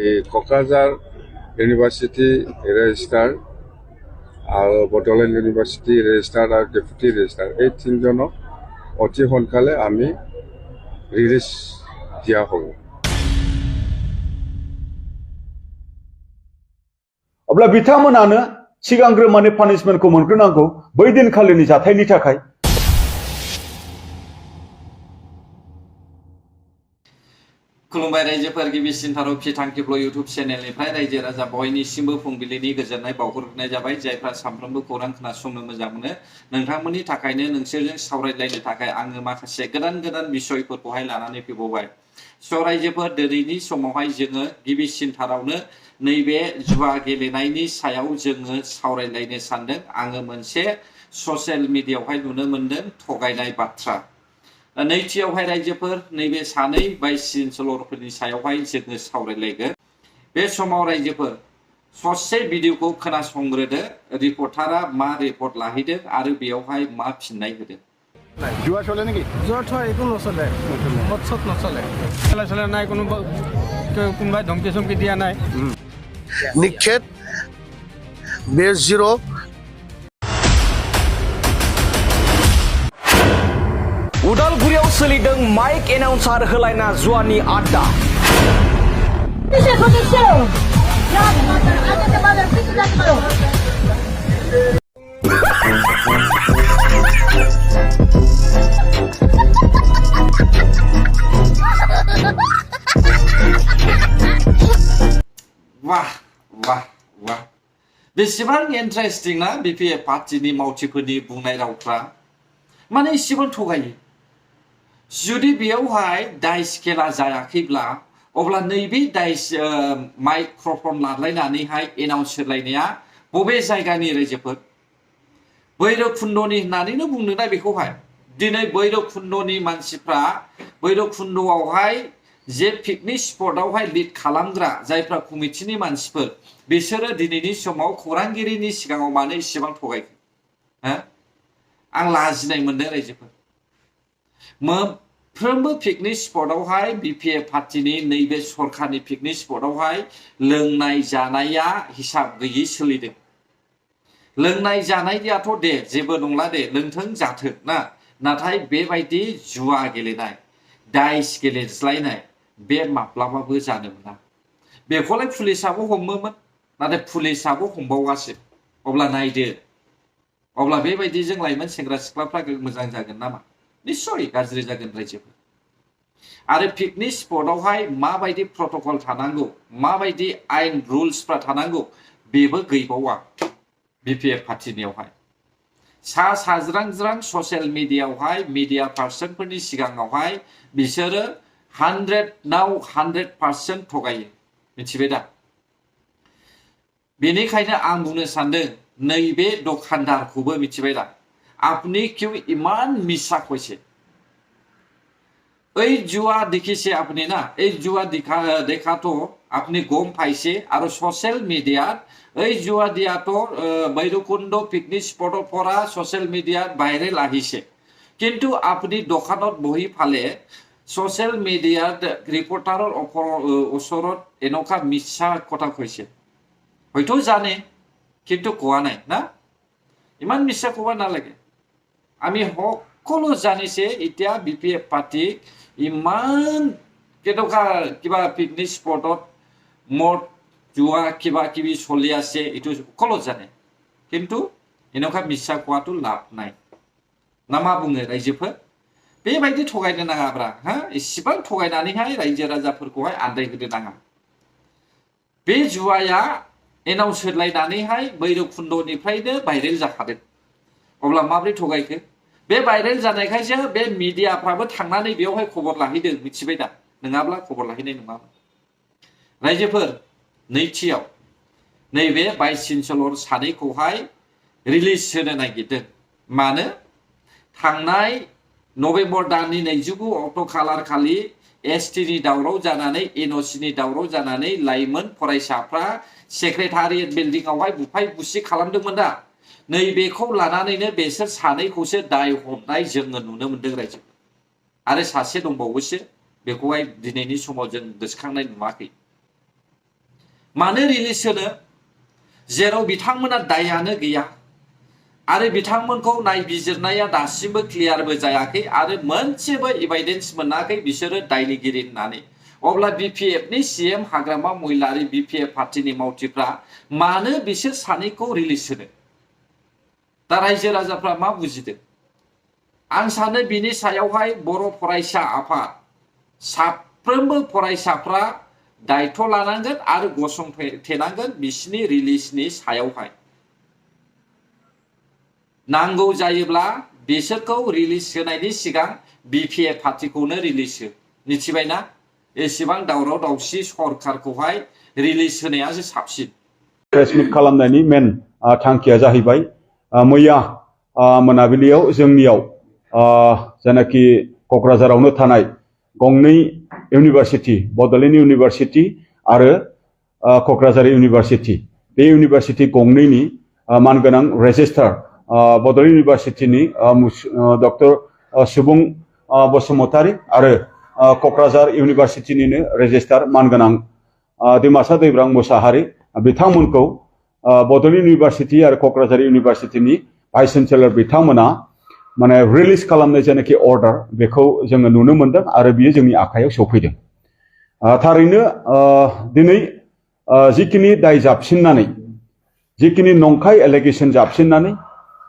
Kokrajhar university registrar और Bodoland university registrar और deputy registrar এই তিনজনক অতি সোনকালে আমি রিলিজ দিয়া হ'ব। अब्ला बिथांमोनानो सिगांग्रो माने पानिशमेन्टखौ मोनग्रोनांगौ बै दिनखालिनि जाथायनि थाखाय। खुलुमबाय रायजोफोर, गिबिसिन थारौखि थांखिफ्ल इउट्यूब चेनेलनिफ्राय रायजो राजा बयनिसिमबो फुंबिलिनि गोजोननाय बावहरनाय जाबाय। जायफ्रा सानफ्रोमबो खौरां खोनासंनो मोजां मोनो नोंथांमोननि थाखायनो नोंसोरजों सावरायलायनो थाखाय आङो माखासे गोदान बिषयफोरखौहाय लानानै फैबावबाय। स' रायजोफोर, दिनैनि समावहाय जोङो गिबिसिन थारावनो नैबे जुवा गेलेनायनि सायाव जोङो सावरायलायनो सानदों। आङो मोनसे ससियेल मिडियायावहाय नुनो मोनदों थगायनाय बाथ्रा। नैथियावहाय रायजोफोर, नैबे सानै भाइस चेन्सेलरफोरनि सायावहाय जोङो सावरायलायगोन। बे समाव रायजोफोर ससे भिडिअखौ खोनासंग्रोदो, रिपर्टारा मा रिपर्ट लाहैदों आरो बेयावहाय मा फिननाय होदों। जुआ चले नाকি? जुआ थोआ একো নচলে, মদ চদ নচলে, খেলা চেলা নাই, কোনোবাই ধমকি চমকি দিয়া নাই। निक्षेप बेस जिरो उदालगुरियाव सोलिदों माइक एनाउन्सार होलायना जुवानि आड्डा। वाह वाह वाह, बेसेबां इन्टारेस्टिं ना बिपिएफ पार्टिनि मावथिफोरनि बुंनाय रावफ्रा, माने इसेबां थगायो। जुदि बेयावहाय दाइस खेला जायाखैब्ला अब्ला नैबे दाइस माइक्र'फन लालायनानैहाय एनाउन्स होलायनाया बबे जायगानि रायजोफोर? भैरबकुन्द'नि होननानैनो बुंदों ना बेखौहाय। दिनै भैरबकुन्द'नि मानसिफ्रा भैरबकुन्द'आवहाय जे पिकनिक स्पटआवहाय लिड खालामग्रा जायफ्रा कमिटिनि मानसिफोर, बिसोरो दिनैनि समाव खौरांगिरिनि सिगाङाव मानो इसेबां थगायखो? आं लाजिनाय मोनदों रायजोफोर। मोनफ्रोमबो पिकनिक स्पटआवहाय बिपिएफ पार्टिनि नैबे सरकारनि पिकनिक स्पटआवहाय लोंनाय जानाया हिसाब गैयै सोलिदों। लोंनाय जानायाथ' दे जेबो नंला दे, लोंथों जाथों ना, नाथाय बेबायदि जुवा गेलेनाय, दाइस गेलेज्लायनाय बे माब्लाबाबो जानो मोना। बेखौलाय पुलिसाबो हमोमोन, नाथाय पुलिसाबो हमबावासो। अब्ला नायदो, अब्ला बेबायदिजों लाइमोन सेंग्रा सिख्लाफ्रा मोजां जागोन नामा? निस्सय गाज्रि जागोन रायजोफोर। आरो पिकनिक स्पटआवहाय माबायदि प्रट'कल थानांगौ, माबायदि आयेन रुल्सफ्रा थानांगौ, बेबो गैबावा बिपिएफ पार्टिनियावहाय। साज्रां ससियेल मिडियायावहाय मिडिया पार्सनफोरनि सिगाङावहाय बिसोरो 100% थगायो, मिथिबाय दा? बेनिखायनो आं बुंनो सानदों नैबे दखानदारखौबो, मिथिबाय दा? আপনি क्यों इमान मिसा कैसे? এই जुआ দেখিছে আপনি না, এই जुआ দেখা তো আপনি গম পাইছে। আৰু সোশ্যাল মিডিয়াত এই जुआ দিয়াতো ভৈৰৱকুণ্ড পিকনিক স্পটৰ পৰা সোশ্যাল মিডিয়াত ভাইৰেল আহিছে। কিন্তু আপুনি দোকানত বহি ফালে সোশ্যাল মিডিয়াত ৰিপৰ্টাৰৰ ওচৰত এনেকুৱা মিছা কথা কৈছে। হয়তো জানে কিন্তু কোৱা নাই না। ইমান মিছা ক'ব নালাগে। আমি সকলো জানিছে এতিয়া বিপিএফ পাৰ্টিক ইমান কেনেকুৱা কিবা পিকনিক স্পটত মদ জুৱা কিবা কিবি চলি আছে, এইটো সকলো জানে। কিন্তু এনেকুৱা মিছা কোৱাটো লাভ নাই না, मा बुङो रायजोफोर? बेबायदि थगायनो नाङाब्रा, इसेबां थगायनानैहाय रायजो राजाफोरखौहाय आन्दायहोनो नाङा। बे जुवाया एनाउन्स होलायनानैहाय भैरबकुन्द'निफ्रायनो भाइरेल जाखादों। अब्ला माब्रै थगायखो? बे भाइरेल जानायखायसो बे मिडियाफ्राबो थांनानै बेयावहाय खबर लाहैदों, मिथिबाय दा? नङाब्ला खबर लाहैनाय नङामोन। रायजोफोर, नैथियाव नैबे भाइस चेन्सेलर सानैखौहाय रिलिज होनो नागिरदों। मानो? थांनाय नभेम्बर दाननि 29 अक्ट' खालार खालि एसटिनि दावराव जानानै, एनअसिनि दावराव जानानै लाइमोन फरायसाफ्रा सेक्रेटारियेट बिल्डिंआवहाय बुफाय बुसि खालामदोंमोन दा। नैबेखौ लानानैनो बेसोर सानैखौसो दाय हमनाय जोङो नुनो मोनदों रायजो। आरो सासे दंबावोसो, बेखौहाय दिनैनि समाव जों गोसोखांनाय नुवाखै। मानो रिलिज होनो जेराव बिथांमोना दायानो गैया आरो बिथांमोनखौ नायबिजिरनाया दासिमबो क्लियारबो जायाखै आरो मोनसेबो एभिडेन्स मोनाखै बिसोरो दायनिगिरि होननानै अब्ला बिपिएफनि सीएम हाग्रामा महिलारी बिपिएफ पार्टीनि मावथिफ्रा मानो बिसोर सानैखौ रिलिज होनो दा रायजो राजाफ्रा मा बुजिदों आं सानो बिनि सायावहाय बर' फरायसा आफाद साफ्रोमबो फरायसाफ्रा दायथ' लानांगोन आरो गसंथेनांगोन बिसिनि रिलिजनि सायावहाय नांगौ जायोब्ला बिसोरखौ रिलिज होनायनि सिगां बिपिएफ पार्टीखौनो रिलिज हो मिथिबायना एसेबां दावराव दावसि सरकारखौहाय रिलिज होनायासो साबसिन प्रेस मिट खालामनायनि मेन थांखिया जाहैबाय मैया मोनाबिलियाव जोंनियाव जेनाखि क'क्राझारावनो थानाय गंनै इउनिभारसिटि बड'लेण्ड इउनिभारसिटि आरो क'क्राझार इउनिभारसिटि बे इउनिभारसिटि गंनैनि मानगोनां रेजिस्ट्रार बड'लेण्ड इउनिभारसिटिनि डक्टर सुबुं बसुमतारी आरो क'क्राझार इउनिभारसिटिनिनो रेजिस्ट्रार मानगोनां डिमासा दैब्रां मुसाहारि बिथांमोनखौ बड'लेण्ड इउनिभारसिटि आरो क'क्राझार इउनिभारसिटिनि भाइस चेन्सेलर बिथांमोना माने रिलिज खालामनाय जेनाखि अर्डार बेखौ जोङो नुनो मोनदों आरो बियो जोंनि आखायाव सफैदों थारैनो दिनै जिखिनि दाय जाबसिननानै जिखिनि नंखाय एलिगेसन जाबसिननानै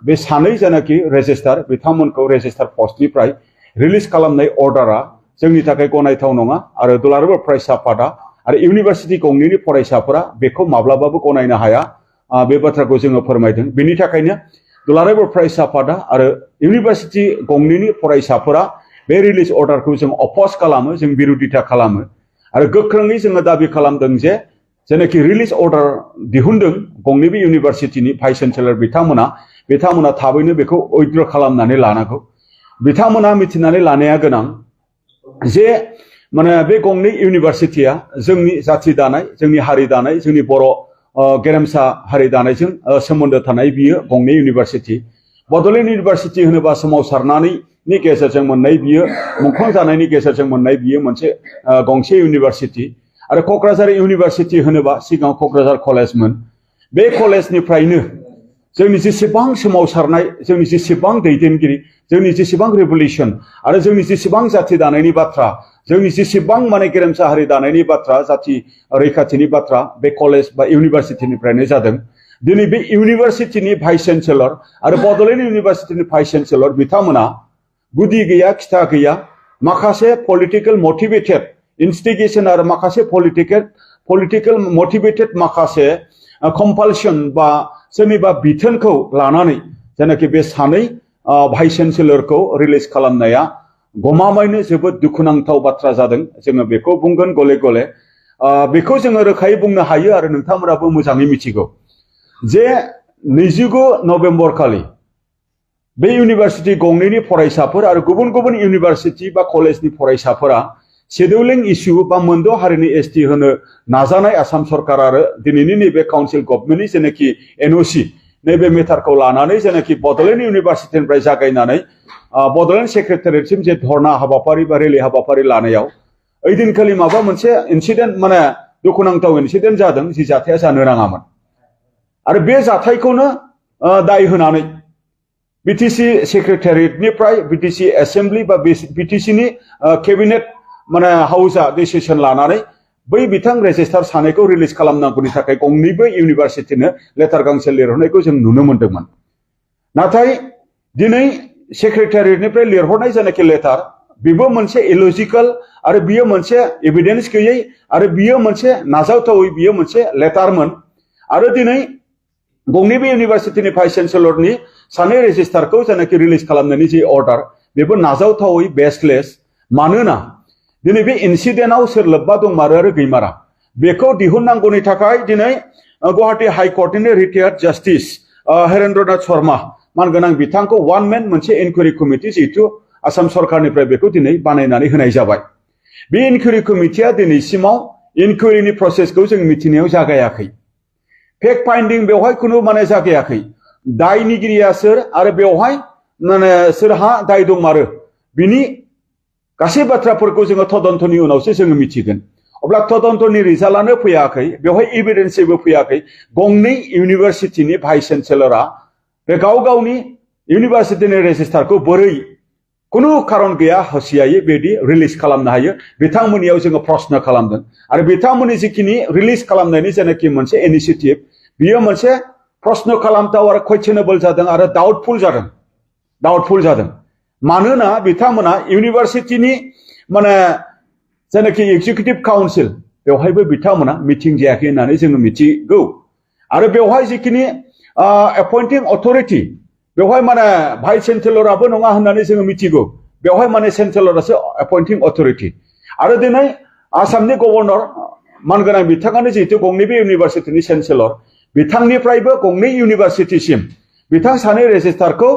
बे सानै जेनाखि रेजिस्ट्रार बिथांमोनखौ रेजिस्ट्रार पस्टनिफ्राय रिलिज खालामनाय अर्डारा जोंनि थाखाय गनायथाव नङा आरो दुलाराय बर' फरायसा आफादा आरो इउनिभारसिटि गंनैनि फरायसाफोरा बेखौ माब्लाबाबो गनायनो हाया बे बाथ्राखौ जोङो फोरमायदों बेनि थाखायनो दुलाराय बर' फरायसा आफादा आरो इउनिभारसिटि गंनैनि फरायसाफोरा बे रिलिज अर्डारखौ जों अपोज खालामो जों बिरोधिता खालामो आरो गोख्रोङै जोङो दाबि खालामदों जे जेनाखि रिलिज अर्डार दिहुनदों गंनैबो इउनिभारसिटिनि भाइस चेन्सेलर बिथांमोना थाबैनो बेखौ उइथड्र खालामनानै लानांगौ बिथांमोना मिथिनानै लानाया गोनां जे माने बे गंनै इउनिभारसिटिया जोंनि जाथि दानाय जोंनि हारि दानाय जोंनि बर' गेरेमसा हारि दानायजों सोमोन्दो थानाय बियो गंनै इउनिभारसिटि बड'लेण्ड इउनिभारसिटि होनोबा सोमावसारनायनि गेजेरजों मोननाय बियो मुंख्लं जानायनि गेजेरजों मोननाय बियो मोनसे गंसे इउनिभारसिटि आरो क'क्राझार इउनिभारसिटि होनोबा सिगाङाव क'क्राझार कलेजमोन बे कलेजनिफ्रायनो जोंनि जेसेबां सोमावसारनाय जोंनि जेसेबां दैदेनगिरि जोंनि जेसेबां रिभलिउसन आरो जोंनि जेसेबां जाथि दानायनि बाथ्रा जोंनि जेसेबां माने गेरेमसा हारि दानायनि बाथ्रा जाथि रैखाथिनि बाथ्रा बे कलेज बा इउनिभारसिटिनिफ्रायनो जादों दिनै बे इउनिभारसिटिनि भाइस चेन्सेलर आरो बड'लेण्ड इउनिभारसिटिनि भाइस चेन्सेलर बिथांमोना गुदि गैया खिथा गैया माखासे पलिटिकेल मटिभेटेड इनस्टिगेशन आरो माखासे पलिटिकेल मटिभेटेड माखासे कम्पालसन बा सोरनिबा बिथोनखौ लानानै जेनाखि बे सानै भाइस चेन्सेलरखौ रिलिज खालामनाया गमामायैनो जोबोद दुखुनांथाव बाथ्रा जादों जोङो बेखौ बुंगोन गले गले बेखौ जोङो रोखायै बुंनो हायो आरो नोंथांमोनाबो मोजाङै मिथिगौ जे 29 नभेम्बर खालि बे इउनिभारसिटि गंनैनि फरायसाफोर आरो गुबुन गुबुन इउनिभारसिटि बा कलेजनि फरायसाफोरा शेड्युलिं इस्यु बा मोनद' हारिनि एसटि होनो नाजानाय आसाम सरकार आरो दिनैनि नैबे काउन्सिल गभर्नमेन्टनि जेनाखि एनअसि नैबे मेटारखौ लानानै जेनाखि बड'लेण्ड इउनिभारसिटिनिफ्राय जागायनानै बड'लेण्ड सेक्रेटारियेटसिम जे धर्ना हाबाफारि बा रेलि हाबाफारि लानायाव ओइदिनखालि माबा मोनसे इनसिडेन्ट माने दुखुनांथाव इनसिडेन्ट जादों जि जाथाया जानो नाङामोन आरो बे जाथायखौनो दाय होनानै बिटिसि सेक्रेटारियेटनिफ्राय बिटिसि एसेम्बलि बा बिटिसिनि केबिनेट माने हाउसआ डिसिसन लानानै बै बिथां रेजिस्ट्रार सानैखौ रिलिज खालामनांगौनि थाखाय गंनैबो इउनिभारसिटिनो लेटार गांसे लिरहरनायखौ जों नुनो मोन्दोंमोन नाथाय दिनै सेक्रेटारियेटनिफ्राय लिरहरनाय जेनाखि लेटार बेबो मोनसे इलजिकेल आरो बियो मोनसे एभिडेन्स गैयै आरो बियो मोनसे नाजावथावै बियो मोनसे लेटारमोन आरो दिनै गंनैबो इउनिभारसिटिनि भाइस चेन्सेलरनि सानै रेजिस्ट्रारखौ जेनाखि रिलिज खालामनायनि जे अर्डार बेबो नाजावथावै बेसलेस मानोना दिनै बे इनसिडेन्टआव सोर लोब्बा दंमारो आरो गैमारा बेखौ दिहुननांगौनि थाखाय दिनै गुवाहाटी हाइकर्टनि रिटायार्ड जास्टिस हरेन्द्रनाथ शर्मा मानगोनां बिथांखौ वान मेन मोनसे इनकुवेरि कमिटि जिहेतु आसाम सरकारनिफ्राय बेखौ दिनै बानायनानै होनाय जाबाय बे इनकुवेरि कमिटिया दिनैसिमाव इनकुवेरिनि प्रसेसखौ जों मिथिनायाव जागायाखै फेक्ट फाइन्डिं बेवहाय खुनु माने जागायाखै दायनिगिरिया सोर आरो बेवहाय माने सोरहा दाय दंमारो बिनि गासै बाथ्राफोरखौ जोङो तदन्तनि उनावसो जोङो मिथिगोन अब्ला तदन्तनि रिजाल्टआनो फैयाखै बेवहाय एभिडेन्सबो फैयाखै गंनै इउनिभारसिटिनि भाइस चेन्सेलरा बे गाव गावनि इउनिभारसिटिनि रेजिस्टारखौ बोरै कुनु खारन गैया हसियायै बेदि रिलिज खालामनो हायो बिथांमोननियाव जोङो प्रश्न खालामदों आरो बिथांमोननि जिखिनि रिलिज खालामनायनि जेनाखि मोनसे इनिशिएटिभ बियो मोनसे प्रश्न खालामथाव आरो क्वेश्चनेबल जादों आरो डाउटफुल जादों मानोना बिथांमोना इउनिभारसिटिनि माने जेनाखि एग्जिकिउटिभ काउन्सिल बेवहायबो बिथांमोना मिटिं जायाखै होननानै जोङो मिथिगौ आरो बेवहाय जिखिनि एपइन्टिं अथरिटि बेवहाय माने भाइस चेन्सेलराबो नङा होननानै जोङो मिथिगौ बेवहाय माने चेन्सेलरासो एपइन्टिं अथरिटि आरो दिनै आसामनि गभर्नर मानगोनां बिथाङानो जिहेतु गंनैबो इउनिभारसिटिनि चेन्सेलर बिथांनिफ्रायबो गंनै इउनिभारसिटिसिम बिथां सानै रेजिस्टारखौ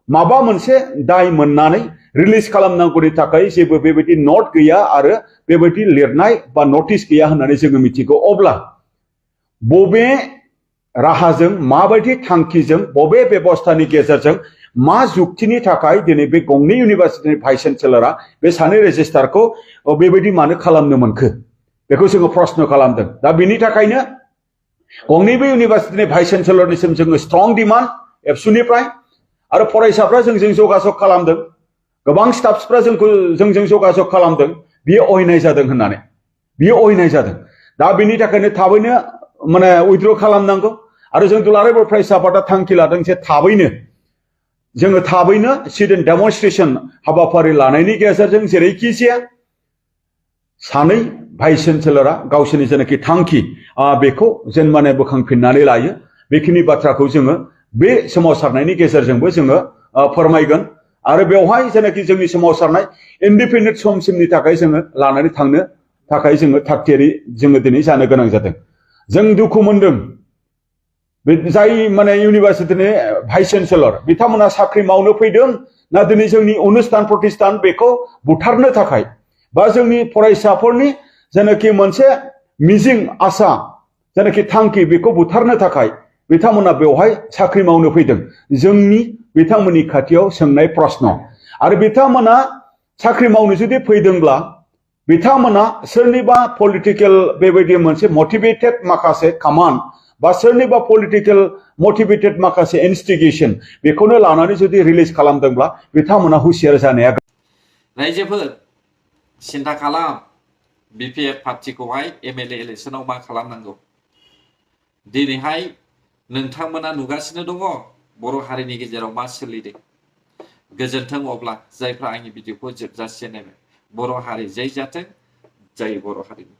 माबा मोनसे दाय मोननानै रिलिज खालामनांगौनि थाखाय जेबो बेबायदि नट गैया आरो बेबायदि लिरनाय बा नटिस गैया होननानै जोङो मिथिगौ अब्ला बबे राहाजों माबायदि थांखिजों बबे बेबस्थानि गेजेरजों मा जुक्तिनि थाखाय दिनै बे गंनै इउनिभारसिटिनि भाइस चेन्सेलरा बे सानै रेजिस्टारखौ बेबायदि मानो खालामनो मोनखो बेखौ जोङो प्रश्न खालामदों दा बिनि थाखायनो गंनैबो इउनिभारसिटिनि भाइस चेन्सेलरनिसिम जोङो स्ट्रं डिमान्ड एबसुनिफ्राय आरो फरायसाफ्रा जोंजों जगाजग खालामदों गोबां स्टाफसफ्रा जोंजों जगाजग खालामदों बियो अयनाय जादों होननानै बियो अयनाय जादों दा बिनि थाखायनो थाबैनो माने उइथड्र खालामनांगौ आरो जों दुलाराय बर' फरायसा आफादा थांखि लादों जे थाबैनो सिडेन डेमनस्ट्रेशन हाबाफारि लानायनि गेजेरजों जेरैखि जाया सानै भाइस चेन्सेलरा गावसोरनि जेनाखि थांखि बेखौ जेन माने बोखांफिननानै लायो बेखिनि बाथ्राखौ जोङो बे सोमावसारनायनि गेजेरजोंबो जोङो फोरमायगोन आरो बेवहाय जेनाखि जोंनि सोमावसारनाय इन्डिपेन्डेन्ट समसिमनि थाखाय जोङो लानानै थांनो थाखाय जोङो थागथियारि जोङो दिनै जानो गोनां जादों जों दुखु मोनदों जाय माने इउनिभारसिटिनि भाइस चेन्सेलर बिथांमोना साख्रि मावनो फैदों ना दिनै जोंनि अनुष्ठान प्रतिष्ठान बेखौ बुथारनो थाखाय बा जोंनि फरायसाफोरनि जेनाखि मोनसे मिजिं आसा जेनाखि थांखि बेखौ बुथारनो थाखाय बिथांमोना बेवहाय साख्रि मावनो फैदों जोंनि बिथांमोननि खाथियाव सोंनाय प्रश्न आरो बिथांमोना साख्रि मावनो जुदि फैदोंब्ला बिथांमोना सोरनिबा पलिटिकेल बेबायदि मोनसे मटिभेटेड माखासे कमान्ड बा सोरनिबा पलिटिकेल मटिभेटेड माखासे इनस्टिगेशन बेखौनो लानानै जुदि रिलिज खालामदोंब्ला बिथांमोना हुसियार जानाया रायजोफोर सिन्था खालाम बिपिएफ पार्टिखौहाय एमएलए इलेक्शनाव मा खालामनांगौ दिनैहाय नोंथांमोना नुगासिनो दङ बर' हारिनि गेजेराव मा सोलिदों गोजोन्थों अब्ला जायफ्रा आंनि भिडिअखौ जोबजासिम नायबाय बर' हारि जै जाथों जय बर' हारिनि